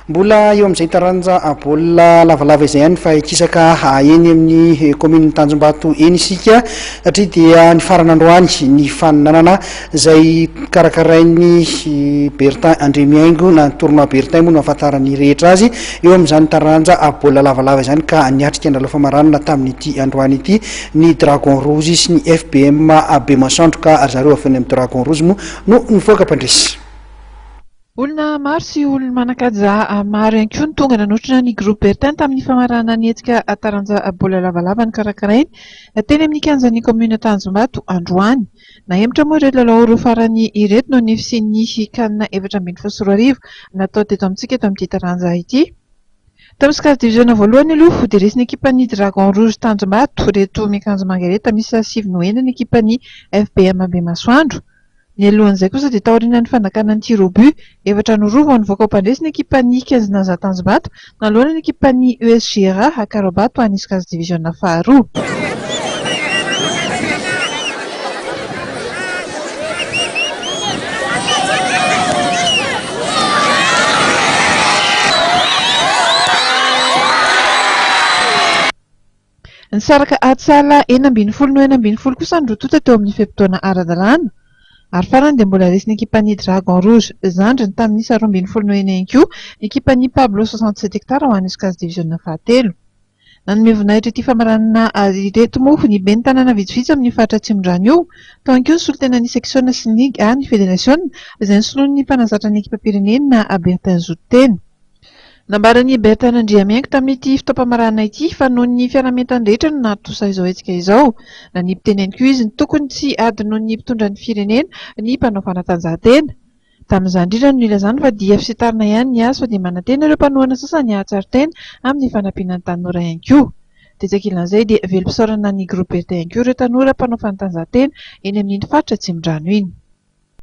Mbola eo amin'izay taranja baolina lavalava izay ihany fa hikisaka eny amin'ny kaominin'i Tanjombato eny isika satria dia nifarana androany ny faninanana izay karakarain'i Bertin Andriamihaingo na ny tournoi Bertin moa no ahafantaran'ny rehetra azy eo amin'izany taranja baolina lavalava izany ka niatrika ny lalao famaranana tamin'ity androany ity ny Dragon Rouge sy ny FBM Bemasoandro ka ry zareo avy eny amin'ny Dragon Rouge moa no nivoaka mpandresy. Olona maro sy olo-manan-kaja maro ihany koa no tonga nanotrona ny Groupe Bertin tamin'ny famaranana ny hetsika taranja baolina lavalava nokarakarainy teny amin'ny kianjan'ny kaominina Tanjombato androany. Nahemotra moa ireto lalao roa farany ireto noho ny fisian'ny Can 2014 natao teto amintsika eto amin'ity taranja ity. Tamin'ny sokajy diviziona voalohany aloha dia resin'ny ekipan'ny Dragon Rouge Tanjombato ireto miakanjo manga ireto tamin'ny isa 9 no 6 ny ekipan'ny FBM Bemasoandro. Nialohan'izay kosa dia taorian'ny fandakana ny tir au but, 4 no 2 vao nivoaka ho mpandresy ny ekipan'ny Quinze Tanjombato nanoloana ny ekipan'ny ESGRA Akarobato any sokajy diviziona faharoa. Nisaraka ady sahala 16 no 16 kosa ny roa tonta teo amin'ny fe-potoana ara-dalàna. Ary farany dia mbola resin'ny ekipan'ny Dragon Rouge zandriny tamin'ny isa 12 no 6 ihany koa ny ekipan'ny Pablo 67 hectares ho an'ny sokajy diviziona fahatelo. Nanome voninahitra ity famaranana ireto moa ny ben'ny tanàna vitsivitsy amin'io faritra Atsimondrano io. Tao ihany koa ny solontenan'ny seksiona sy ny ligy ary ny federasiona izay nosoloin'ny mpanazatra ny ekipam-pirenena Bertin Zototena. Nambaran'i Bertin Andriamihaingo tamin'ity fotoam-pamaranana ity fa noho ny fiaraha-mientan'ny rehetra no nahatontosa izao hetsika izao. Nanipy teny ihany koa izy ny tokony tsy hadinoan'ny mpitondra ny firenena ny mpanao fanatanjahantena. Tamin'izany indrindra no nilazany fa dia fisintarina ihany ny azy fa dia manantena ireo mpanohana sasany hahatsiaro tena amin'ny fanampiana ny tanora ihany koa. Tetsy ankilan'izay dia velom-pisaorana ny Groupe Bertin ihany koa ireo tanora mpanao fanatanjahantena eny amin'iny faritra Atsimondrano iny.